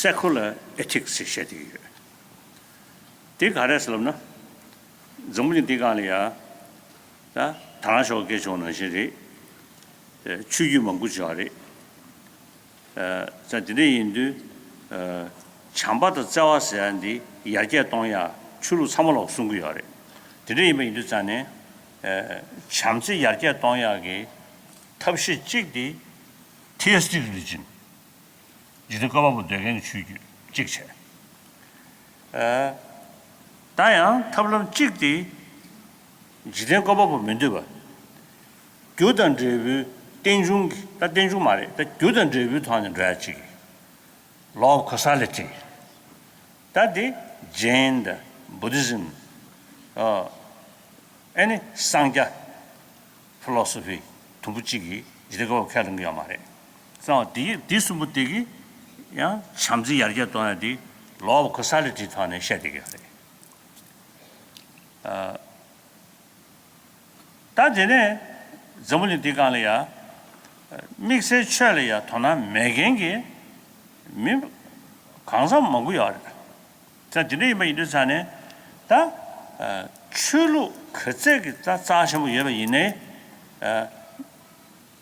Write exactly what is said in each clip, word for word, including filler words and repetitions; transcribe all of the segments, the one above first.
Secular Ethics ཞེས་བཤད་བསྡད་ཀྱི་ཡོད། དེ་ག་རེ་ཟེར་ལབ་ན། འཛམ་བུ་གླིང་འདི་སྒང་ལ་ཡ། ད་ད་རང་ཤོག་སྐད་བྱུང་ནང་བཞིན་རེད། ཆོས་བརྒྱུད་མང་པོ་ཅིག་ཡོད་རེད། ཙང་དེ་འདྲ་ཡིན་དུས། བྱམས་པ་དང་བརྩེ་བ་ཟེར་ཡ་འདི་ཡར་རྒྱས་གཏོང་ཡ་ཆོས་ལུགས་ཚང་མ་ལོག་གསུང་གི་ཡོད་རེད། དེ་འདྲ་ཡིན་པ་ཡིན་དུས་ཙང་ནས། བྱམས་བརྩེ་ཡར་རྒྱས་གཏོང་ཡ་གི་ཐབས་ཤེས་གཅིག་དེ། Theistic religion། འཇིག་རྟེན་བཀོད་པ་པོ་འདོད་མཁན་གྱི་ཆོས་བརྒྱུད་གཅིག་བྱས། ཨ། ད་ཡང་ཐབས་ལམ་གཅིག་དེ། འཇིག་རྟེན་བཀོད་པ་པོ་མི་འདོད་པ། རྒྱུ་དང་འབྲས་བུའི་རྟེན་འབྱུང་གི་ད་རྟེན་འབྱུང་མ་རེད། ད་རྒྱུ་དང་འབྲས་བུའི་ཐོག་ནས་འགྲོ་ཡ་གཅིག Law of causality། ད་དེ་Jain དང་Buddhism། ཨ། ཨེ་ནི་སངས་རྒྱ་ཕི་ལོ་སོ་ཕི་དུམ་བུ་གཅིག་གིས་འཇིག་རྟེན་བཀོད་པ་ཁས་ལེན་གྱི་ཡོད་མ་རེད། གསང་བ་འདི་འདི་གསུམ་པོ་དེ་གིས་ཡང་བྱམས་བརྩེ་ཡར་རྒྱས་གཏོང་ཡ་འདི་Law of causality ཐོག་ནས་བཤད་བསྡད་ཀྱི་ཡོད་རེད། ཨ། ད་དེ་ནས་འཛམ་བུ་གླིང་འདི་སྒང་ལ་ཡ། དམིགས་བསལ་ཆོས་ལ་ཡ་དོ་སྣང་མེད་མཁན་གྱི་མི་གང་འཚམ་མང་པོ་ཡོད་རེད། ད་དེ་འདྲ་ཡིན་པ་ཡིན་དུས་ཙང་ནས་ད། ཆོས་ལུགས་ག་ཚད་ཀྱི་ད་རྩ་ཆེན་པོ་ཡོད་པ་ཡིན་ནའི།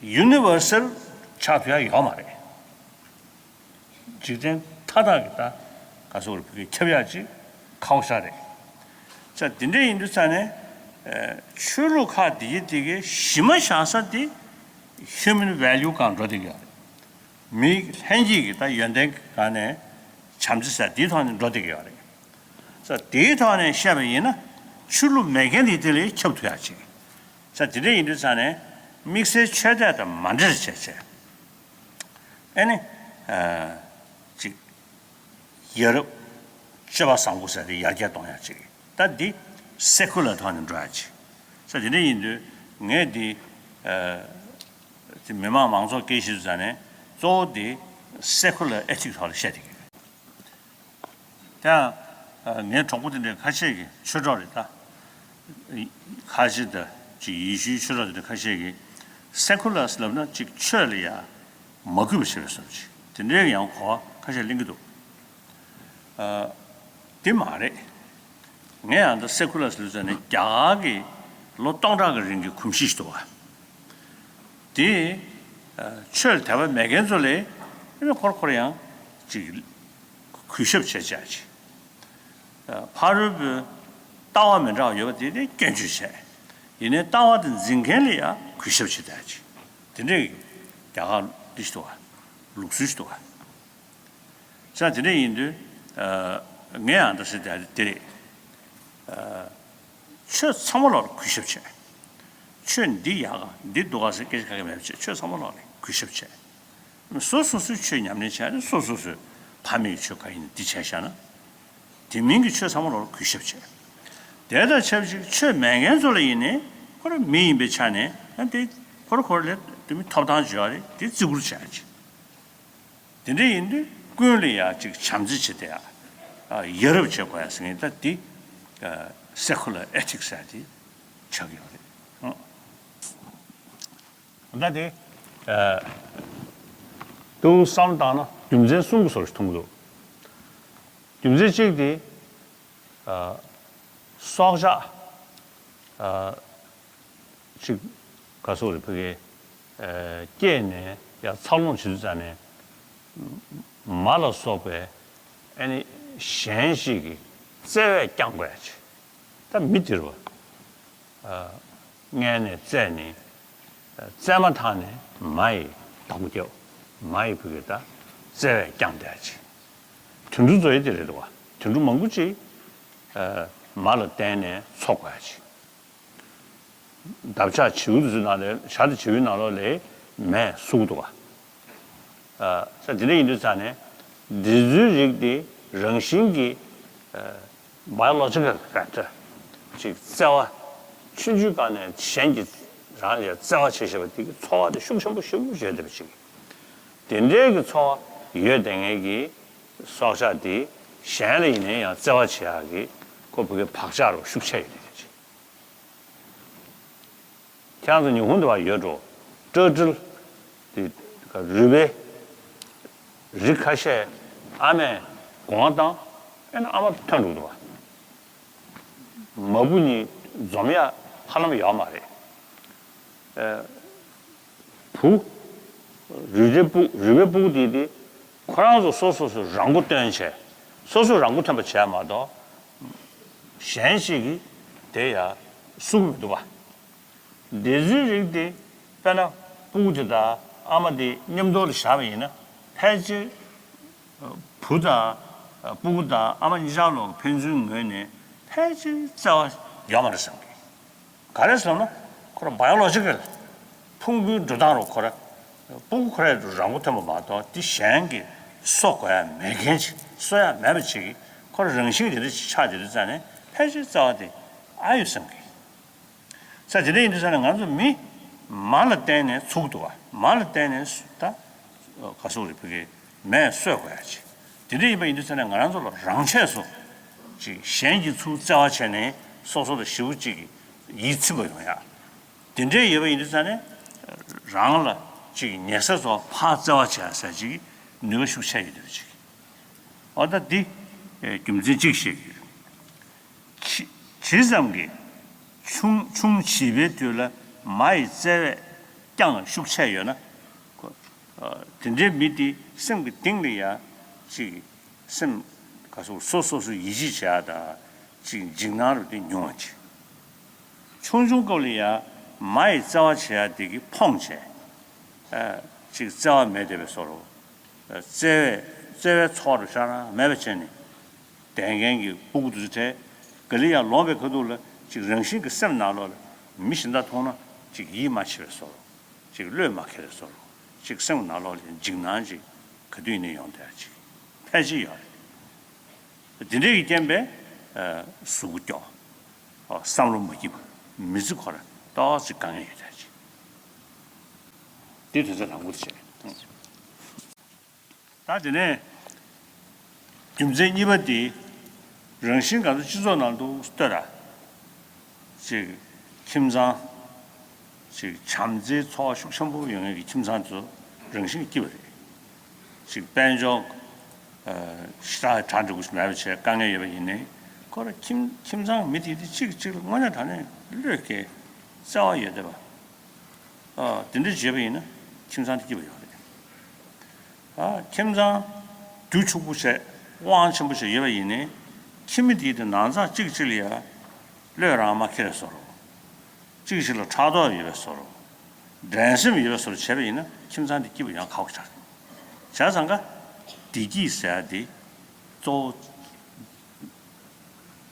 ཡུ་ནི་ཝར་སལ་ཆགས་ཐུབ་ཡ་ཡོད་མ་རེད། འཇིག་རྟེན་མཐའ་དག་གི་ད་ག་སོགས་རེད་བོད་སྐད་ཁྱབ་ཡག་ཅིག་ཁག་པོ་ཤ་རེད། ཙང་དེ་འདྲ་ཡིན་དུས་ཙང་ནས། ཆོས་ལུགས་ཁག་འདི་གི་དེ་གའི་གཞི་མ་བཞག་ས་དེ་human value སྒང་འགྲོ་བསྡད་ཀྱི་ཡོད་རེད། མིའི་ལྷན་སྐྱེས་ཀྱི་ད་ཡོན་ཏན་སྒང་ནས་བྱམས་བརྩེ་ཟེར་དེའི་ཐོག་ནས་འགྲོ་བསྡད་ཀྱི་ཡོད་རེད། ཙང་དེའི་ཐོག་ནས་བཤད་པ་ཡིན་ན་ཆོས་ལུགས་མེད་མཁན་དེ་དེ་ལས་ཁྱབ་ཐུབ་ཡག་ཅིག་ཙང་དེ་འདྲ་ཡིན་དུས་ཙང་ནས་དམིགས་བསལ་ཆོས་དད་དང་མ་འདྲེས་བྱས་བྱས། ཨེ་ནི། ཨ། ཅིག་ཡ་རབས་སྤྱོད་པ་བཟང་པོ་ཟེར་དེ་ཡར་རྒྱས་གཏོང་ཡག་ཅིག་ད་འདི་secular ཐོག་ནས་འགྲོ་ཡག་ཅིག་ས་དེ་འདྲ་ཡིན་དུས་ངས་འདི། ཨ། དེ་མི་མང་མང་ཚོགས་སྐད་ཞིག་ཙང་ནས་གཙོ་བོ་འདི་secular ethics ཐོག་ལ་བཤད་བསྡད་ཀྱི་ཡོད། དེ་ཡང་། ངའི་གྲོགས་པོ་དེ་འདྲའི་ཁ་ཤས་ཀྱིས་ཆོས་གྲོགས་རེད་ད། ཁ་ཆེ་དང་ཅིག་ཡེ་ཤུའི་ཆོས་གྲོགས་དེ་འདྲ་ཁ་ཤས་ཀྱིས་secular ལབ་ན་ཅིག་ཆོས་ལ་ཡ་མ་གུས་པ་བྱེད་པའི་བཟོ་ཅིག་དེ་འདྲའི་ཡང་གོ་བ་ཁ་ཤས་གླེང་གི་འདུག་ཨ། དེ་མ་རེད། ངས་ཡང་ད་secular ལབ་ཙང་ནས་རྒྱ་གར་གྱི་ལོ་སྟོང་ཕྲག་གི་རིང་གི་གོམས་གཤིས་ཤིག་འདུག་བ། དེ། ཨ། ཆོས་ལ་དད་པ་མེད་མཁན་ཚོ་ལས་ཨེ་ནི་ཁོར་ཁོར་ཡང་ཅིག་གུས་ཞབས་བྱེད་བྱ་ཅིག་ཕ་རོལ་པོའི་ལྟ་བ་མི་འདྲ་བ་ཡོད་པ་དེ་དེ་སྐྱོན་བརྗོད་བྱས། ཡིན་ནའི་ལྟ་བ་དེ་འཛིན་མཁན་ལ་ཡང་གུས་ཞབས་བྱེད་བསྡད་ཅིག་དེ་འདྲའི་རྒྱ་གར་འདི་ཞིག་འདུག་ག་ལུགས་སྲོལ་ཞིག་འདུག་ག་ས་དེ་འདྲ་ཡིན་དུས། ངས་ཡང་འདྲ་ཟེར་བསྡད་དེ་རེད། ཆོས་ཚང་མ་ལོག་ལ་གུས་ཞབས་བྱས། ཆོས་འདི་ཡག་ག་འདི་སྡུག་ག་ཟེར་སྐད་ཆ་ག་གེ་མེད་པ་བྱས། ཆོས་ཚང་མ་ལོག་ལ་གུས་ཞབས་བྱས། སོ་སོ་སོའི་ཆོས་ཉམས་ལེན་བྱས་ནས་སོ་སོ་སོའི་ཕ་མེས་ཀྱི་ཆོས་ག་ཡིན་འདི་བྱས་བཞག་ན། དེ་མིན་གྱི་ཆོས་ཚང་མ་ལོག་ལ་གུས་ཞབས་བྱས། དེ་དང་ཆབས་ཅིག་ཆོས་མེད་མཁན་ཚོ་ལ་ཡིན་ནའི་ཁོ་རང་མི་ཡིན་པའི་ཆ་ནས་ཡང་དེ་ཁོ་རང་ཁོ་རང་ལ་དེ་མི་ཐོབ་ཐང་བརྗོད་ཡ་རེད། དེ་བརྩི་བཀུར་བྱ་ཡ་ཅིག་དེ་འདྲ་ཡིན་དུས་ཀུན་ལ་ཡ་ཅིག་བྱམས་བརྩེ་བྱེད་དེ་ཡ། ཡ་རབས་བྱེད་དགོས་ཡ་ཟེར་མཁན་ད་འདི་secular ethics ཟེར་དེ་ཆགས་ཀྱི་ཡོད་རེད། ད་དེ། ཨ། ཏུང་བསམ་བློ་བཏང་ན་རྒྱུ་མཚན་གསུམ་གྱི་བཟོ་ཞིག་མཐོང་གི་འདུག་རྒྱུ་མཚན་གཅིག་དེ། ཨ། སྲོག་ཆགས། ཨ། ཅིག་ག་སོགས་རེད་ཕ་གི། ཨ། སྐྱེས་ནས་ཡང་འཚར་ལོངས་བྱེད་དུས་ཙ་ནས། མ་ལ་སོགས་པའི་ཨ་ནི་གཞན་ཞིག་གིས་བརྩེ་བས་བསྐྱང་དགོས་ཡ་ཅིག་ད་མི་དེ་རུ། ཨ། མངལ་ནས་བཙས་ནས། བཙས་མ་ཐག་ནས་མ་ཡི་བདག་པོ་རྒྱབ། མ་ཡི་བུ་གི་ད་བརྩེ་བས་བསྐྱངས་བསྡད་ཅིང་། དུད་འགྲོ་ཚོ་ཡི་དེ་རེད་འདུག་བ། དུད་འགྲོ་མང་པོ་ཅིག་ཨ། མ་ལ་བརྟེན་ནས་འཚོ་དགོས་ཡ་ཅིག་འདབ་ཆགས་བྱིའུ་དེ་ཚོའི་ནང་ལས་བྱ་དང་བྱིའུའི་ནང་ལོགས་ལས་མེ་གསོད་ཀྱི་འདུག་བ། ཨ། ས་དེ་འདྲ་ཡིན་དུས་ཙང་ནས་འདི་ཚོའི་རིགས་དེ་རང་བཞིན་གྱིས། ཨ། biological factor ཅིག་བརྩེ་བ། ཆུང་ཆུང་སྒང་ནས་གཞན་གྱིས་རང་ལ་བརྩེ་བ་བྱེད་ཤེས་པ་དེ་གི་ཚོར་བ་དེ་ཤུགས་ཆེན་པོ་ཞེ་པོ་ཡོད་བསྡད་པ་ཅིག་དེ་འདྲའི་གི་ཚོར་བ་ཡོད་བསྡད་མཁན་གྱི་སྲོག་ཆགས་དེ་གཞན་ལ་ཡིན་ནའི་ཡང་བརྩེ་བ་བྱེད་ཡག་གི་ཁོ་བོད་སྐད་བག་ཆགས་རུ་ཤུགས་ཆེ་ཡོད་བསྡད་པ་ཅིག་ཁྱེད་རང་ཚོ་ཉི་ཧོང་དུ་བ་ཡོད་འགྲོ། ཏྲ་ཊལ་དེ་རུས་པའི་རིགས་ཁ་ཤས་ ཨ་མས་སྒོ་ང་བཏང་། ཨེ་ན་ཨ་མ་ཐོན་འགྲོ་འདུག་བ། མ་བུ་གཉིས་འཛོམས་ཡ་ཧ་ལམ་ཡོད་མ་རེད། ཨེ། བུ། རུས་པའི་སྤུ་རུས་པའི་སྤུ་གུ་དེ་དེ་ཁོ་རང་ཚོ་སོ་སོ་སོ་རང་མགོ་ཐོན་བྱས། སོ་སོ་རང་མགོ་ཐོན་པ་བྱས་མ་གཏོགས། གཞན་ཞིག་གིས་དེ་ཡ་བསུ་གི་མི་འདུག་བ། འདི་ཚོའི་རིགས་དེ་དཔེར་ན་སྤུ་གུ་དེ་དང་ཨ་མ་དེ་མཉམ་དུ་ལ་བཞག་པ་ཡིན་ན། ཕལ་ཆེར་བུ་དང་སྤུ་གུ་དང་ཨ་མ་གཉིས་ཆར་ལོག་ཕན་ཚུན་ངོས་ནས་ཕལ་ཆེར་བརྩེ་བ་ཡོད་མ་རེད་བསམ་གི། ག་རེ་ཟེར་ན། ཁོ་རང་བ་ཡོ་ལོ་ཇི་ཀལ་ཕུང་པོའི་འགྲོ་སྟངས་རུ་ཁོ་རང་སྤུ་གུ་ཁོ་རང་རང་མགོ་ཐོན་པ་མ་གཏོགས། དེ་གཞན་གྱིས་གསོ་དགོས་ཡ་མེད་མཁན་ཅིག་གསོ་ཡ་མེད་པ་ཅིག་གི་ཁོ་རང་རང་བཞིན་དེ་འདྲ་ཅིག་ཆགས་བསྡད་དུས་ཙང་ནས། ཕལ་ཆེར་བརྩེ་བ་དེ་ཨ་ཡོད་བསམ་གི། ས་དེ་འདྲ་ཡིན་དུས་ཙང་ནས་ང་ཚོ་མི་མ་ལ་བརྟེན་ནས་ཚུགས་འདུག་བ། མ་ལ་བརྟེན་ནས་ད་ག་སོག་རེ་ཕ་གི་མས་གསོས་དགོས་ཡ་ཅིག་དེ་འདྲ་ཡིན་པ་ཡིན་དུས་ཙང་ནས་ང་རང་ཚོ་ལ་རང་ཆས་སུ་ཅིག་གཞན་གྱིས་ཚུར་བརྩེ་བ་བྱས་ནས་སོ་སོ་ལ་ཞེ་པོ་ཅིག་གི་ཡིད་ཚིམ་པ་ཡོང་ཡ། དེ་འདྲའི་ཡོད་པ་ཡིན་དུས་ཙང་ནས་རང་ལ་ཅིག་ཉེ་ས་ཚོ་ཕར་བརྩེ་བ་བྱས་ཟེར་ཅིག་ནུས་པ་ཤུགས་ཆེ་ཡོད་འདུག་ཅིག་འོ་ད་འདི་རྒྱུ་མཚན་གཅིག་བཤད་ཀྱི་ཡོད། ཇི་ཇི་ཙམ་གྱིས་ཆུང་ཆུང་བྱིས་པའི་དུས་ལ་མ་ཡི་བརྩེ་བས་བསྐྱངས་ཤུགས་ཆེ་ཡོད་ན། ཁོ། ཨ། དེ་འདྲའི་མི་དེ་སེམས་ཀྱི་གཏིང་ལ་ཡ་ཅིག་སེམས་ག་སོ་སོ་སོ་སོ་ཡིད་ཆེས་བྱེད་ཡ་དང་ཅིག་འཇིགས་སྣང་རུ་དེ་ཉུང་བ་ཅིག་ཆུང་ཆུང་སྐབས་ལ་ཡ་མ་ཡི་བརྩེ་བ་བྱེད་ཡ་དེ་གི་ཕོངས་བྱས། ཨ། ཅིག་བརྩེ་བ་མེད་བསྡད་པའི་བཟོ་འདྲ། བརྩེ་བའི་བརྩེ་བའི་ཚོགས་རུ་ཤར་མེད་པ་བྱས་ནས། བསྡད་མཁན་གྱི་སྤུ་གུ་དེ་ཚོ་གྲས་ག་ལེ་ཡར་ལོངས་པའི་ཁ་ཐུག་ལ་ཅིག་རང་བཞིན་གྱི་སེམས་ནང་ལོགས་ལ་མི་གཞན་དག་མཐོང་ན་ཅིག་ཡིད་མ་ཆེས་པའི་བཟོ་འདྲ། ཅིག་བློས་མ་འཁེལ་བའི་བཟོ་འདྲ། ཅིག་སེམས་ནང་ལོགས་ལ་འཇིགས་སྣང་ཅིག་ག་དུས་ཡིན་ནའི་ཡོང་བསྡད་ཅིག་ཕལ་ཆེར་ཡོད་རེད། དེ་འདྲའི་གི་རྐྱེན་པས་གཟུགས་པོ་སྐྱོ། བསམ་བློ་མ་སྐྱིད་པ། མི་ཚེ་ཁོ་རང་ཏོག་ཙམ་དཀའ་ངལ་ཡོད་བསྡད་ཅིག་དེ་དོན་ཚན་དང་པོ་དེ་བྱས། ད་དེ་ནས་རྒྱུ་མཚན་གཉིས་པ་དེ། རང་བཞིན་ག་ཚོད་སྤྱི་ཚོགས་ནང་དུ་ལྟོས་ར། ཅིག་ཁྱིམ་ཚང་། ཅིག་བྱམས་བརྩེའི་ཚོར་བ་ཤུགས་ཆེན་པོ་ཡོད་མཁན་གྱི་ཁྱིམ་ཚང་དེ་ཚོ་རང་བཞིན་གྱིས་སྐྱིད་པ་རེད། ཅིག་དཔལ་འབྱོར་ཞེ་དྲག་གྲ་འགྲིག་པོ་ཞིག་མེད་པ་བྱས་དཀའ་ངལ་ཡོད་པ་ཡིན་ནའི། ཁོ་ར་ཁྱིམ་ཁྱིམ་ཚང་མི་དེ་དེ་གཅིག་གཅིག་ལ་དངོས་གནས་དྲང་གནས་བློས་འགེལ། བརྩེ་བ་ཡོད་བསྡད་པ། ཨ། དེ་འདྲ་བྱས་པ་ཡིན་ན་ཁྱིམ་ཚང་དེ་སྐྱིད་པ་ཡོད་རེད། ཨ། ཁྱིམ་ཚང་རྒྱུ་ཕྱུག་པོ་བྱས་དབང་ཆེན་པོ་བྱས་ཡོད་པ་ཡིན་ནའི། ཁྱིམ་མི་དེའི་དེ་ནང་ཚང་གཅིག་གཅིག་ལ་ཡ་བློས་རང་མ་འཁེལ་བའི་བཟོ་འདྲ། གཅིག་གཅིག་ལ་ཕྲག་དོག་ཡོད་པའི་བཟོ་འདྲ། འགྲན་སེམས་ཡོད་པའི་བཟོ་འདྲ་བྱས་པ་ཡིན་ན་ཁྱིམ་ཚང་དེ་སྐྱིད་པོ་ཡོང་ཁག་པོ་ཆགས་རེད། བྱས་ཙང་ཀ་བདེ་སྐྱིད་ཟེར་ཡ་དེ་གཙོ་བོ།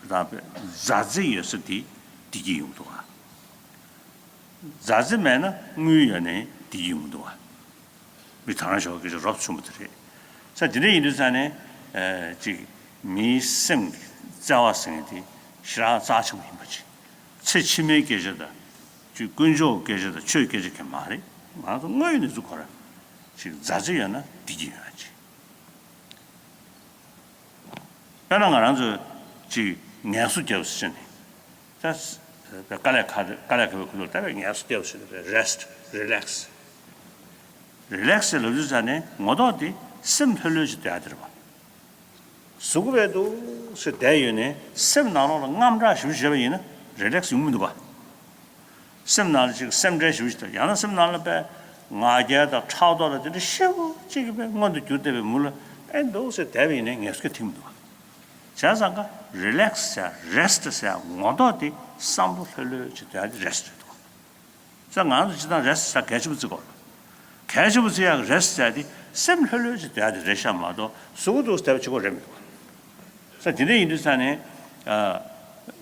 རང་པའི་མཛའ་བརྩེ་ཡོད་ས་དེ་བདེ་སྐྱིད་ཡོང་གི་འདུག་ག་མཛའ་བརྩེ་མེད་ན་དངུལ་ཡོད་ནའི་བདེ་སྐྱིད་ཡོང་གི་འདུག་ག་མི་དང་རང་ཞོགས་སྐད་ཆ་རོབ་ཆུང་བ་དེ་རེད། ས་དེ་འདྲ་ཡིན་དུས་ཙང་ནས། ཨ། ཅིག་མིའི་སེམས་ཀྱི་བརྩེ་བ་ཟེར་མཁན་དེ་ཞེ་དྲག་རྩ་ཆེན་པོ་ཡིན་པ་ཅིག་ཚེ་ཕྱི་མའི་སྐད་ཆ་དང་། ཅིག་དཀོན་མཆོག་གི་སྐད་ཆ་དང་ཆོས་སྐད་ཆ་གང་མ་རེད། ང་ཚོ་དངོས་ཡོད་གནས་ཚུལ་ཁོ་རང་ཅིག་མཛའ་བརྩེ་ཡོད་ན་བདེ་སྐྱིད་ཡོང་ཡ་ཅིག་དཔེར་ན་ང་རང་ཚོ་ཅིག་ངལ་གསོ་རྒྱབ་ཟེར་ནས། ད་དཀའ་ལས་ཁག་དཀའ་ལས་ཁག་པའི་ཁུལ་དུ་ད་བས་ངལ་གསོ་རྒྱབ་ཟེར་ནས། རེ་སི་ཊི། རི་ལེག་སི། རི་ལེག་སི་ཟེར་ལབ་དུས་ཙང་ནས་ངོ་ཐོག་དེ་སེམས་ལྷོད་ལྷོད་ཅིག་བསྡད་ཡ་དེ་རེད་པ། གཟུགས་པོ་བས་འདུག་སེ་བསྡད་ཡོད་ནས་སེམས་ནང་ལོགས་ལ་དངངས་སྐྲག་ཞེ་པོ་བྱས་པ་ཡིན་ན་རི་ལེག་སི་ཡོང་མི་འདུག་པ། སེམས་ནང་ལ་ཅིག་སེམས་ཁྲལ་ཞེ་པོ་ཞིག་དང་། ཡང་ན་སེམས་ནང་ལ་དཔེ་ང་རྒྱལ་དང་ཕྲག་དོག་དང་དེ་འདྲ་ཞེ་པོ་ཅིག་གི་དཔེ་མངོན་དུ་གྱུར་བསྡད་པའི་མུ་ལ་ཨེ་འདུག་སེ་བསྡད་པ་ཡིན་ནའི་ངལ་གསོ་ཐེབས་མི་འདུག་བ། བྱས་ཙང་ཀ་རི་ལེག་སི་ཟེར་ཡ། རེ་སི་ཊི་ཟེར་ཡ། ངོ་ཐོག་དེ་བསམ་བློ་ལྷོད་ལྷོད་ཅིག་སྡོད་ཡ་དེ་རེ་སི་ཊི་རེད་འདུག་བ། ས་ང་ཚོ་སྤྱིར་བཏང་རེ་སི་ཊི་ཟེར་ཡ་གལ་ཆེན་པོ་བརྩི་དགོས་རེད། གལ་ཆེན་པོ་བརྩི་ཡག་གི་རེ་སི་ཊི་ཟེར་ཡ་དེ་སེམས་ལྷོད་ལྷོད་ཅིག་སྡོད་ཡ་དེ་རེད་ཤག་མ་གཏོགས་གཟུགས་པོ་འདུག་སེ་བསྡད་པ་གཅིག་པོ་རེད་མི་འདུག་བ། ས་དེ་འདྲ་ཡིན་དུས་ཙང་ནས། ཨ།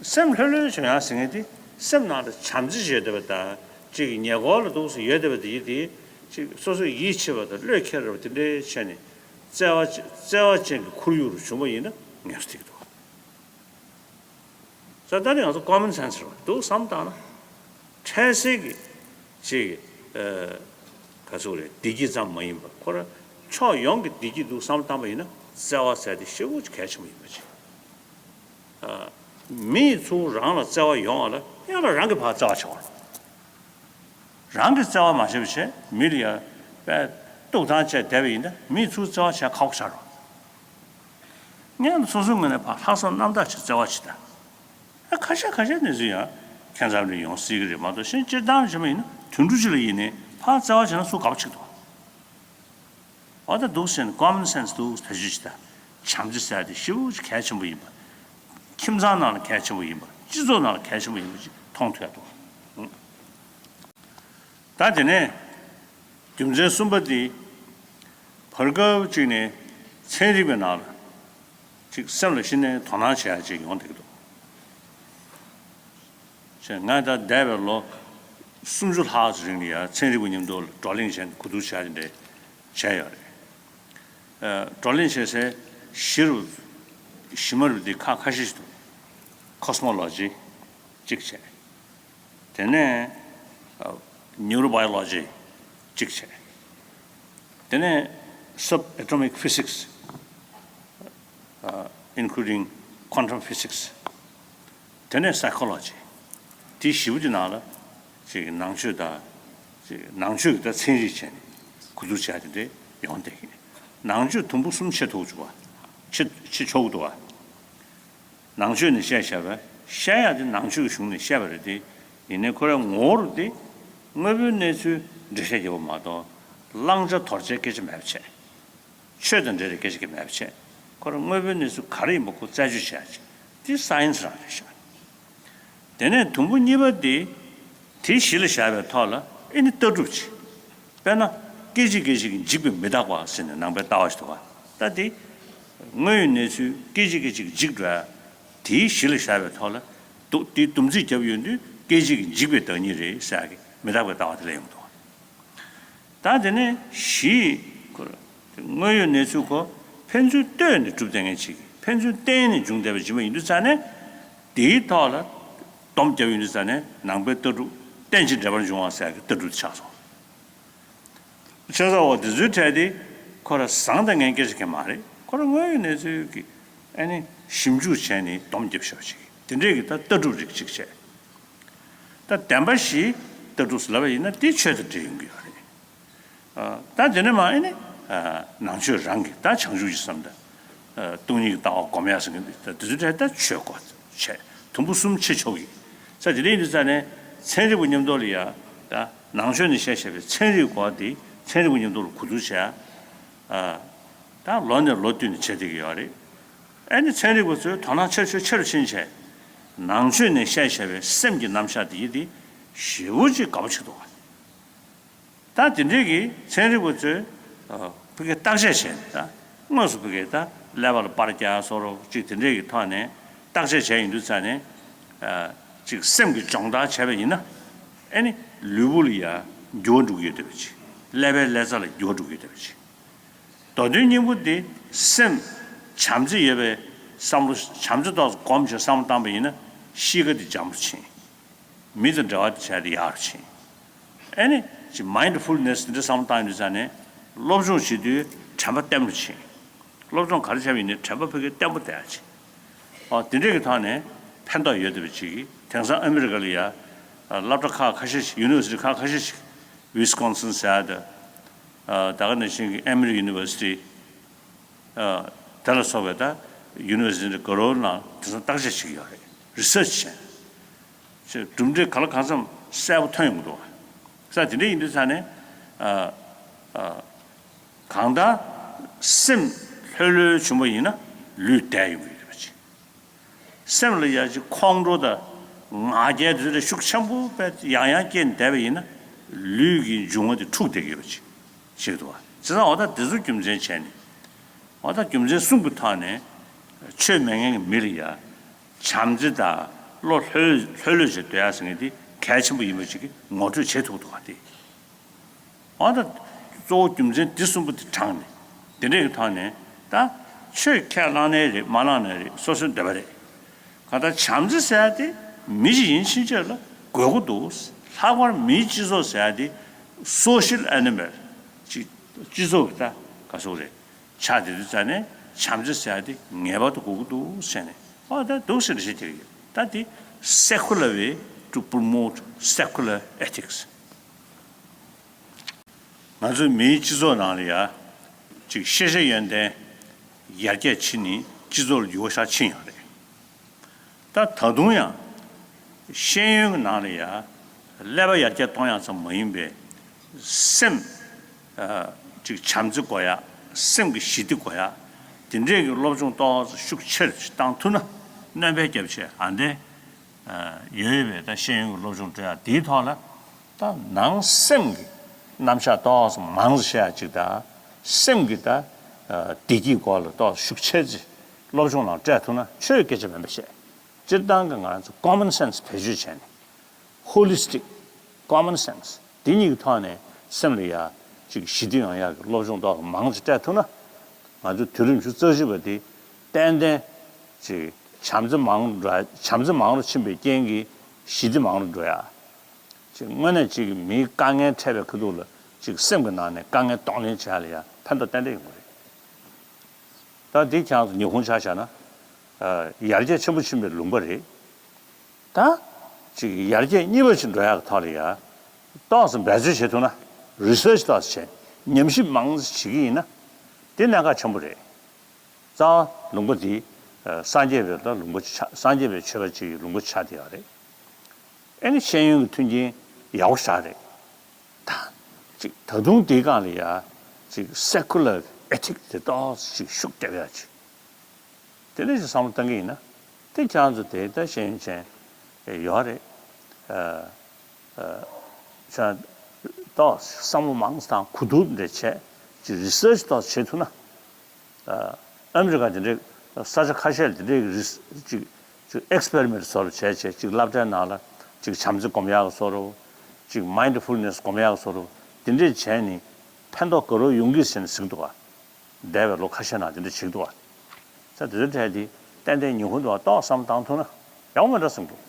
སེམས་ལྷོད་ལྷོད་བྱུང་ཡག་ཟེར་མཁན་དེ་སེམས་ནང་ལ་བྱམས་བརྩེ་ཡོད་བསྡད་པ་དང་། ཅིག་ཉེ་འཁོར་ལ་འདུག་སེ་ཡོད་བསྡད་པ་དེ་ཡིན་དེ། ཅིག་སོ་སོ་ཡིད་ཆེས་པ་དང་བློས་འཁེལ་བ་དེ་འདྲའི་བྱས་ནས་བརྩེ་བ་བརྩེ་བ་ཅན་གྱི་ཁོར་ཡུག་རུ་བྱུང་བ་ཡིན་ན་ངལ་གསོ་ཐེབས་ཀྱི་འདུག་ས་ད་ནི་ང་ཚོ་ཀོ་མོན་སེན་སི་རེད་བ། འདུག་བསམ་བཏང་ན། འཕྲལ་སེལ་གྱི་ཅིག་ཨ། ག་ཚོད་རེད། བདེ་སྐྱིད་ཙམ་མ་ཡིན་པ་ཁོ་རང་ཕྱོགས་ཡོངས་ཀྱི་བདེ་སྐྱིད་འདུག་བསམ་བཏང་པ་ཡིན་ན་བརྩེ་བ་ཟེར་དེ་ཞེ་པོ་ཅིག་གལ་ཆེན་པོ་ཡིན་པ་ཅིག་ཨ། མིས་ཚུར་རང་ལ་བརྩེ་བ་ཡོང་བ་ལ་ཡང་ན་རང་གིས་ཕར་བརྩེ་བ་བྱེད་དགོས་རེད། རང་གིས་བརྩེ་བ་མ་བྱས་པ་བྱས་མི་ལ་ཡ་དཔེ་གཏུག་བཏང་བྱས་བསྡད་པ་ཡིན་ན་མིས་ཚུར་བརྩེ་བ་བྱེད་ཁག་པོ་ཆགས་རེད། ངས་སོ་སོའི་ངོས་ནས་ཕར་ལྷག་བསམ་རྣམ་དག་ཅིག་བརྩེ་བ་ཅིག་དང་། ཨ་ཁ་ཤས་ཁ་ཤས་གནས་ཚུལ་ཡང་ཁྱད་མཚར་རེ་ཡོང་སྲིད་ཀྱི་རེད་མ་གཏོགས་གཞན་སྤྱིར་བཏང་བྱས་པ་ཡིན་ན་དུད་འགྲོ་ཅིག་ལ་ཡིན་ནའི་ཕར་བརྩེ་བ་བྱས་ན་སུ་དགའ་པོ་ཅིག་འདུག་འོ་ད་འདུག་ཟེར་ནས་common sense འདུག་བེད་སྤྱོད་ཅིག་དང་། བྱམས་བརྩེ་ཟེར་ཡ་དེ་ཞེ་པོ་ཅིག་གལ་ཆེན་པོ་ཡིན་པ། ཁྱིམ་ཚང་ནང་ལ་གལ་ཆེན་པོ་ཡིན་པ། སྤྱི་ཚོགས་ནང་ལ་གལ་ཆེན་པོ་ཡིན་པ་ཅིག་མཐོང་ཐུབ་ཡ་འདུག་ད་དེ་ནས་རྒྱུ་མཚན་གསུམ་པ་དེ། བར་སྐབས་ཅིག་ནས་ཚན་རིག་པའི་ནང་ལ་ཅིག་སེམས་ལ་གཞི་ནས་དོ་སྣང་བྱེད་ཡ་ཅིག་ཡོང་བསྡད་ཀྱི་འདུག་ཅེས་ང་ད་འདས་པའི་ལོ་སུམ་ཅུ་ལྷག་ཅིག་རིང་ལ་ཡ་ཚན་རིག་པ་མཉམ་དུ་ལ་བགྲོ་གླེང་བྱས་ནས་གོ་བསྡུར་བྱ་དེ་འདྲ་བྱས་ཡོད་རེད། ཨ། བགྲོ་གླེང་བྱེད་སའི་གཞི་རུ་གཞི་མ་རུ་འདི་ཁག་ཁ་ཤས་ཤིག་འདུག Cosmology གཅིག་བྱས། དེ་ནས་ཨ། Neurobiology གཅིག་བྱས། དེ་ནས་Subatomic Physics ཨ། Including Quantum Physics དེ་ནས་Psychology དེ་བཞི་པོ་དེ་ནང་ལ་ཅིག་ནང་ཆོས་དང་། ཅིག་ནང་ཆོས་ཀྱི་ད་ཚན་རིག་བྱས་ནས་གོ་བསྡུར་བྱས་དེ་འདྲ་ཡོང་བསྡད་ཀྱི། ནང་ཆོས་དུམ་བུ་གསུམ་ཕྱེ་ཐུབ་བཅུག་པ། ཕྱེ་ཕྱེ་ཆོག་གི་འདུག་བ། ནང་ཆོས་ནས་བཤད་བཞག་པས་བཤད་ཡག་དེ་ནང་ཆོས་ཀྱི་གཞུང་ནས་བཤད་པ་རེད་དེ། ཡིན་ནའི་ཁོ་རའི་ངོ་བོ་རུ་དེ་དངོས་པོའི་གནས་ཚུལ་འགྲེལ་བཤད་རྒྱབ་པ་མ་གཏོགས་བླང་བྱ་དོར་བྱའི་སྐད་ཆ་མེད་པ་བྱས། ཆོས་དང་འབྲེལ་བའི་སྐད་ཆ་གི་མེད་པ་བྱས། ཁོ་ར་དངོས་པོའི་གནས་ཚུལ་ག་རེ་ཡིན་པ་ཁོ་རྩད་གཅོད་བྱེད་ཡ་ཅིག་དེ་science རང་རེད་ཤག་དེ་ནས་དུམ་བུ་གཉིས་པ་དེ། དེ་གཞི་ལ་བཞག་པའི་ཐོག་ལ་ཨེ་ནི་ལྟ་གྲུབ་ཅིག་དཔེར་ན་སྐད་ཅིག་སྐད་ཅིག་གིས་འཇིག་པའི་མི་རྟག་པ་ཟེར་ནས་ནང་པའི་ལྟ་བ་ཞིག་འདུག་ག་ད་དེ་དངོས་ཡོད་གནས་ཚུལ་སྐད་ཅིག་སྐད་ཅིག་གིས་འཇིག་འགྲོ་ཡ་དེའི་གཞི་ལ་བཞག་པའི་ཐོག་ལ་འདུག་དེའི་སྡོམ་ཚིག་བརྒྱབ་ཡོང་དུས་སྐད་ཅིག་གིས་འཇིག་པའི་བདག་ཉིད་རེད་ཟེར་ཡ་གི་མི་རྟག་པའི་ལྟ་བ་དེ་སླེབས་ཡོང་གི་འདུག་ད་དེ་ནས་བཞི། དངོས་ཡོད་གནས་ཚུལ་ཁོ་ཕན་ཚུན་ལྟོས་ནས་གྲུབ་བསྡད་མཁན་ཅིག་ཕན་ཚུན་བརྟེན་ནས་བྱུང་བསྡད་པ་ཇི་མ་ཡིན་དུས་ཙ་ནས། དེའི་ཐོག་ལ་སྡོམ་བརྒྱབ་ཡོང་དུས་ཙ་ནས་ནང་པའི་ལྟ་གྲུབ་རྟེན་ཅིང་འབྲེལ་པར་འབྱུང་བ་ཟེར་གྱི་ལྟ་གྲུབ་དེ་ཆགས་སོང་། ཆེ་ས་འོ་དེ་ཚོའི་གྲས་དེ་ཁོ་ར་བཟང་དང་ངན་སྐད་ཆ་གང་མ་རེད། ཁོ་ར་དངོས་ཡོད་གནས་ཚུལ་གྱི་ཨ་ནི་ཞིབ་འཇུག་བྱས་ནས་སྡོམ་བརྒྱབ་ཤོག་ཅིག་དེ་འདྲས་ཀྱི་ད་ལྟ་གྲུབ་རིགས་ཅིག་བྱས། ད་བདེན་པ་བཞིའི་ལྟ་གྲུབ་ཟེར་ལབ་པ་ཡིན་ན་དེ་ཆོས་དང་འབྲེལ་ཡོང་གི་ཡོད་རེད། ཨ། ད་དེ་ནས་མ་ཨེ་ནི། ཨ། ནང་ཆོས་རང་གི་ད་བྱང་ཆུབ་ཀྱི་སེམས་དང་། ཨ། སྟོང་ཉིད་ཀྱི་ལྟ་བ་སྒོམ་ཡག་ཟེར་མཁན་དེ་ད་དེ་ཚོའི་གྲས་ད་ཆོས་སྐོར་བྱས་དུམ་བུ་གསུམ་ཕྱེ་ཆོག་གི། ས་དེ་འདྲ་ཡིན་དུས་ཙ་ནས་ཚན་རིག་པ་མཉམ་དུ་ལ་ཡ། ད་ནང་ཆོས་ནས་བཤད་བཤད་པའི་ཚན་རིག་སྐོར་དེ་ཚན་རིག་པ་མཉམ་དུ་ལ་གོ་བསྡུར་བྱས། ཨ། ད་ལོ་ནས་ལོ་བསྟུད་ནས་བྱེད་བསྡད་ཀྱི་ཡོད་རེད། ཨེ་ནི་ཚན་རིག་པ་ཚོས་དོ་སྣང་ཆེ་ཆེ་ཆེ་རུ་ཕྱིན་བྱས། ནང་ཆོས་ནས་བཤད་བཤད་པའི་སེམས་ཀྱི་རྣམ་གཞག་དེ་ཡི་དེ་ཞེ་པོ་ཅིག་དགའ་པོ་ཆགས་འདུག་བ། ད་དེ་འདྲའི་གི་ཚན་རིག་པ་ཚོས་ཨ། ཕ་གིའི་བརྟག་དཔྱད་བྱས་ནས་ད་དངོས་སུ་ཕ་གིའི་ད་ཀླད་པ་ལ་པར་རྒྱག་སོགས་ཅིག་དེ་འདྲའི་གི་ཐོག་ནས་བརྟག་དཔྱད་བྱས་ཡིན་དུས་ཙ་ནས། ཨ། ཅིག་སེམས་ཀྱི་སྦྱོང་བརྡར་བྱས་པ་ཡིན་ན། ཨེ་ནི་ལུས་པོ་ལ་ཡ་འགྱུར་བ་འགྲོ་གི་ཡོད་བསྡད་པ་ཅིག་ཀླད་པའི་ཀླད་རྩ་ལ་འགྱུར་བ་འགྲོ་གི་ཡོད་བསྡད་པ་ཅིག་མདོ་དོན་སྙིང་པོ་འདི་སེམས་བྱམས་བརྩེ་ཡོད་པའི་བསམ་བློ་བྱམས་བརྩེ་ཏོག་ཙམ་སྒོམ་བྱས་བསམ་བློ་བཏང་པ་ཡིན་ན་གཤིས་ཀ་འདི་འཇམ་པོ་ཕྱིན། མི་དང་འབྲེལ་བ་དེ་བྱས་ཏེ་ཡག་རུ་ཕྱིན། ཨེ་ནི་ཅི་mindfulness འདི་འདྲ་བསམ་བློ་བཏང་ཡོང་དུས་ཙ་ནས་སློབ་སྦྱོང་བྱེད་དུས་དྲན་པ་བརྟན་པོ་ཕྱིན། སློབ་སྦྱོང་ག་རེ་བྱས་པ་ཡིན་ནའི་དྲན་པ་ཕ་གི་བརྟན་པོ་བསྡད་ཡག་ཅིག་ཨོ་དེ་འདྲས་ཀྱི་ཐོག་ནས་ཕན་ཐོགས་ཡོད་བསྡད་པ་ཅིག་དེང་སང་ཨ་མི་རི་ཀ་ལ་ཡ་སློབ་གྲྭ་ཁག་ཁ་ཤས་ཤིག University ཁག་ཁ་ཤས་ཤིག Wisconsin ཟེར་ཡ་དང་། ད་ག་ནང་བཞིན་གྱི་Emory University དེ་ལ་སོགས་པའི་ད་University འདི་ག་རོ་ནང་དེང་སང་བརྟག་དཔྱད་བྱེད་ཀྱི་ཡོད་རེད། Research བྱས། ཅེས་གྲུབ་འབྲས་ག་ལ་གང་འཚམ་གསལ་པོ་ཐོན་ཡོང་གི་འདུག་བ། ས་དེ་འདྲ་ཡིན་དུས་ས་ནས་ཨ། ཨ། གང་ལྟར་སེམས་ལྷོད་ལྷོད་བྱུང་བ་ཡིན་ན་ལུས་བདེ་ཡོང་གི་ཡོད་པ་ཅིག་སེམས་ལ་ཡ་ཅིག་ཁོང་ཁྲོ་དང་ང་རྒྱལ་དེ་ཚོ་ཤུགས་ཆེན་པོ་དཔེ་ཡང་ཡང་སྐྱེས་བསྡད་པ་ཡིན་ན་ལུས་ཀྱི་འབྱུང་བ་དེ་འཁྲུགས་བསྡད་ཀྱི་ཡོད་པ་ཅིག་ཤེས་ཀྱི་འདུག་བ། བྱས་ཙང་འོ་ད་དེ་ཚོ་རྒྱུ་མཚན་བྱས་ནས་འོ་ད་རྒྱུ་མཚན་གསུམ་གྱི་ཐོག་ནས་ཆོས་མེད་མཁན་གྱི་མི་ལ་ཡ་བྱམས་བརྩེ་དང་བློ་ལྷོད་ལྷོད་ལྷོད་བྱས་སྡོད་ཡ་ཟེར་མཁན་དེ་གལ་ཆེན་པོ་ཡིན་པ་ཅིག་གི་ངོ་སྤྲོད་བྱེད་ཐུབ་འདུག་བ་དེ། འོ་ད་གཙོ་བོ་རྒྱུ་མཚན་འདི་གསུམ་པོ་དེ་དྲངས་ནས་དེ་འདྲས་ཀྱི་ཐོག་ནས་ད་ཆོས་ཁས་བླངས་ནའི་རེད་མ་བླངས་ནའི་རེད་སོ་སོའི་འདོད་པ་རེད། གང་ལྟར་བྱམས་བརྩེ་ཟེར་ཡ་དེ་མི་ཞིག་ཡིན་ཕྱིན་ཆད་ལ་དགོས་མཁོ་འདུག་ལྷག་པར་མིའི་སྤྱི་ཚོགས་ཟེར་ཡ་དེ་social animal ཅིག་སྤྱི་ཚོགས་ཀྱི་ད་ག་ཟེར་རེད། ཆགས་བསྡད་དུས་ཙ་ནས་བྱམས་བརྩེ་ཟེར་ཡ་དེ་ངེས་པར་དུ་དགོས་ཀྱི་འདུག་ཟེར་ནས་ཨོ་ད་འདུག་ཟེར་ནས་བཤད་ཀྱི་ཡོད། ད་དེ་secular way to promote secular ethics ང་ཚོའི་མིའི་སྤྱི་ཚོགས་ནང་ལ་ཡ་ཅིག་ཤེས་བྱ་ཡོན་ཏན་ཡར་རྒྱས་ཕྱིན་ནས་ སྤྱི་ཚོགས་ལ་འགྱུར་བ་ཞིག་ཕྱིན་ཡོད་རེད། ད་ད་དུང་ཡང་ཤེས་ཡོན་གྱི་ནང་ལ་ཡང་ཀླད་པ་ཡར་རྒྱས་གཏོང་ཡག་ཙམ་མ་ཡིན་པའི་སེམས་ཨ་ཅིག་བྱམས་བརྩེ་དགོས་ཡག་སེམས་ཀྱི་ཞི་བདེ་དགོས་ཡག་དེ་འདྲས་ཀྱི་སློབ་སྦྱོང་ཏོག་ཙམ་ཤུགས་ཆེར་བཏང་ཐུབ་ན་སྣོན་པ་རྒྱབ་བྱས་ཨ་འདྲས་ཡོད་ཡོད་པའི་ད་ཤེས་ཡོན་གྱི་སློབ་སྦྱོང་སྤྲད་ཡག་དེའི་ཐོག་ལ་ད་ནང་སེམས་ཀྱི་རྣམ་གཞག་ཏོག་ཙམ་མང་ཙམ་བཤད་ཡག་ཅིག་དང་སེམས་ཀྱི་ད་བདེ་སྐྱིད་སྐོར་ལ་ཏོག་ཙམ་ཤུགས་ཆེ་ཙམ་སློབ་སྦྱོང་ནང་སྤྲད་ཐུབ་ན་ཆོས་སྐད་ཆ་མིན་པ་བཤད། སྤྱིར་བཏང་གི་ང་ཚོ་common sense་བེད་སྤྱོད་བྱས་ནས་holistic common sense་དེ་གཉིས་ཀྱི་ཐོག་ནས་སེམས་ལ་ཡ་ཅིག་ཞི་བདེ་ཡོང་ཡག་གི་སློབ་སྦྱོང་ཏོག་ཙམ་མང་ཙམ་སྤྲད་ཐུབ་ན་ང་ཚོ་དུས་རབས་ཉི་ཤུ་རྩ་གཅིག་པ་འདི་ཏན་ཏན་ཅིག་བྱམས་བརྩེ་མང་རུ་འགྲོ་བྱམས་བརྩེ་མང་རུ་ཕྱིན་པའི་རྐྱེན་གྱིས་ཞི་བདེ་མང་རུ་འགྲོ་ཡག་ཅིག་དངོས་གནས་ཅིག་མིའི་དཀའ་ངལ་འཕྲད་པའི་ཁ་ཐུག་ལ་ཅིག་སེམས་ཀྱི་ནང་ནས་དཀའ་ངལ་གཏོང་ལེན་བྱེད་ཡག་ལ་ཡང་ཕན་ཐོགས་ཏན་ཏན་ཡོང་གི་རེད། ད་འདི་ཁྱེད་རང་ཚོ་ཉི་ཧོང་ཆ་བཞག་ན་ཡར་རྒྱས་ཆེན་པོ་ཕྱིན་པའི་ལུང་པ་རེད། ད་ཅིག་ཡར་རྒྱས་གཉིས་པ་ཞིག་འགྲོ་ཡག་གི་ཐོག་ལ་ཡང་ཏོག་ཙམ་འབད་རྩོལ་བྱེད་ཐུབ་ན་research་ཏོག་ཙམ་བྱས་ཉམས་ཞིབ་མང་ཙམ་བྱེད་ཀྱི་ཡིན་ན་དེ་གནད་འགག་ཆེན་པོ་རེད། རྩ་བ་ལུང་པ་འདི་སངས་རྒྱས་པའི་ད་ལུང་པ་ཆགས་སངས་རྒྱས་པའི་ཆོས་པ་ཅིག་གི་ལུང་པ་ཆགས་བསྡད་ཡོད་རེད། ཨེ་ནི་ཤེས་ཡོན་གྱི་མཐུན་རྐྱེན་ཡག་པོ་ཞིག་རེད། ད་ཅིག་ད་དུང་དེའི་སྒང་ལ་ཡ་ཅིག་secular ethic་དེ་ཏོག་ཙམ་ཅིག་ཤུགས་རྒྱབ་ཡག་ཅིག་དེ་འདྲ་ཞིག་བསམ་བློ་བཏང་གི་ཡིན་ན་དེ་ཁྱེད་རང་ཚོ་དེ་ད་ཤེས་ཡོན་ཅན་ཡོད་རེད། ཨ་ཨ་ཅག་ཏོག་བསམ་བློ་མང་ཙམ་དང་གོ་བསྡུར་འདྲ་བྱས་ཅིག་research་ཏོག་བྱེད་ཐུབ་ན། ཨ་ཨ་མི་རི་ཀ་དེ་འདྲའི་ས་ཆ་ཁ་ཤས་ལ་དེ་འདྲའི་རིས་ཅིག་ཅིག་experiment་བཟོ་འདྲ་བྱས་བྱས་ཅིག་སློབ་གྲྭའི་ནང་ལ་ཅིག་བྱམས་བརྩེ་སྒོམ་ཡག་བཟོ་འདྲ་ཅིག་mindfulness་སྒོམ་ཡག་བཟོ་འདྲ་དེ་འདྲས་བྱས་ནས་ཕན་ཐོགས་ག་རེ་ཡོང་གི་ཟེར་ནས་ཟེར་གྱི་འདུག་ག་འདས་པའི་ལོ་ཁ་ཤས་ནང་དེ་འདྲ་བྱེད་ཀྱི་འདུག་བ། ས་དེ་ཚོའི་གྲས་དེ་ཏན་ཏན་ཉི་ཧོང་དུ་ཏོག་བསམ་བཏང་ཐུབ་ན་ཡག་པོ་མེད་འགྲོ་བསམ་འདུག་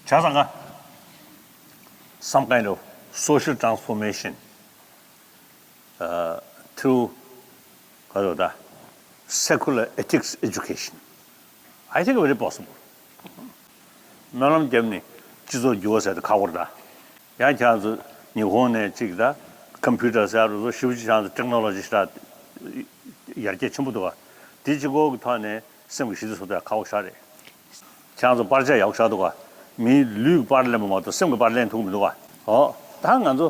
བྱས་ཙང་ཀ some kind of social transformation uh, through ག་རེ་ད་secular ethics education. I think very possible. སྨོན་ལམ་བརྒྱབ་ནས་སྤྱི་ཚོགས་འགྱུར་བ་ཟེར་དེ་ཁག་པོ་རེད་ད། ཡང་ཁྱེད་རང་ཚོ་ཉི་ཧོང་ནས་གཅིག་ད་computer་ཟེར་རུ་ཞིབ་ཅིག་ཁྱེད་རང་ཚོ་technology་ཞེ་དྲག་ཡར་རྒྱས་ཆེན་པོ་འདུག་ག་དེ་གཅིག་པོ་གི་ཐོག་ནས་སེམས་ཀྱི་ཞི་བདེ་བཟོ་ཐུབ་ཡག་ཁག་པོ་ཞིག་རེད། ཁྱེད་རང་ཚོ་པར་ཆས་ཡག་པོ་ཞིག་འདུག་ག་མིའི་ལུས་ཀྱི་པར་ལེན་པ་མ་གཏོགས་སེམས་ཀྱི་པར་ལེན་ཐུབ་ཀྱི་མི་འདུག་ག་འོ་ད་ང་ཚོ་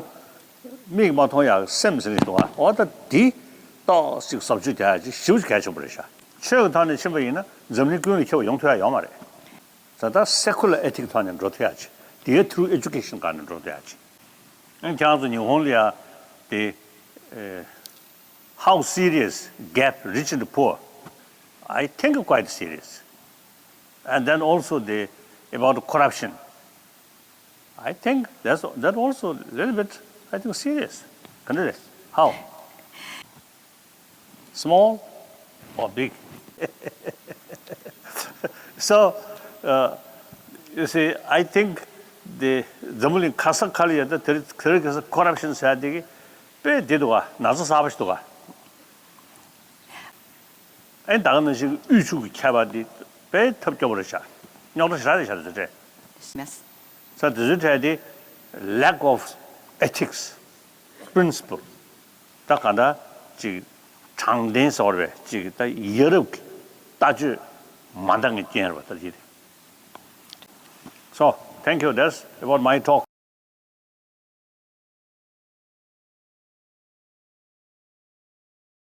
མིག་མ་མཐོང་ཡག་སེམས་ཟེར་གྱི་འདུག་ག་འོ་ད་དེ་ཏོག་ཙམ་བཟོ་བཅོས་རྒྱག་ཡག་ཅིག་ཞེ་པོ་ཅིག་གལ་ཆེན་པོ་རེད་ཤག་ཆོས་ཀྱི་ཐོག་ནས་ཕྱིན་པ་ཡིན་ན་འཛམ་གླིང་ཀུན་ལ་ཁྱབ་པ་ཡོང་ཐུབ་ཡག་ཡོད་མ་རེད། ད་ལྟ་secular ethic་ཐོག་ནས་འགྲོ་ཐུབ་ཡག་ཅིག་དེའི་through education་སྒང་ནས་འགྲོ་ཐུབ་ཡག་ཅིག་ཨ་ནི་ཁྱེད་རང་ཚོ་ཉི་ཧོང་ལ་ཡ་དེ་ཨེ་how serious gap rich and poor? I think quite serious. And then also the about corruption. I think that's that also a little bit, I think, serious. Can you how? Small or big? So, uh, you see, I think the འཛམ་བུ་གླིང་ག་ས་ག་ལ་ཡོད་ད་དེ་དེ་རིང་ཁ་སང་corruption་ཟེར་ཡག་དེ་གི་དཔེ་འདི་འདུག་ག་ན་ཚ་གསར་པ་ཞིག་འདུག་ག་ཨེ་ད་ག་ནང་བཞིན་དབུལ་ཕྱུག་གི་ཁྱད་པར་འདི་དཔེ་ཐབས་སྐྱོ་པོ་རེད་ཤག་རྙོག་དྲ་ཞེ་དྲག་རེད་ཤག་དེ་ཚོ་གྲས། ས་དེ་ཚོའི་གྲས་དེ་lack of ethics principle། ད་ག་འདྲ་ཅིག་དྲང་བདེན་ཟེར་བ་རེད་པས་ཅིག་ད་ཡ་རབས་ཀྱི་ལྟ་སྤྱོད་མ་འདང་གི་རྐྱེན་རེད་པ་ད་དེ་རེད། So, thank you. That's about my talk.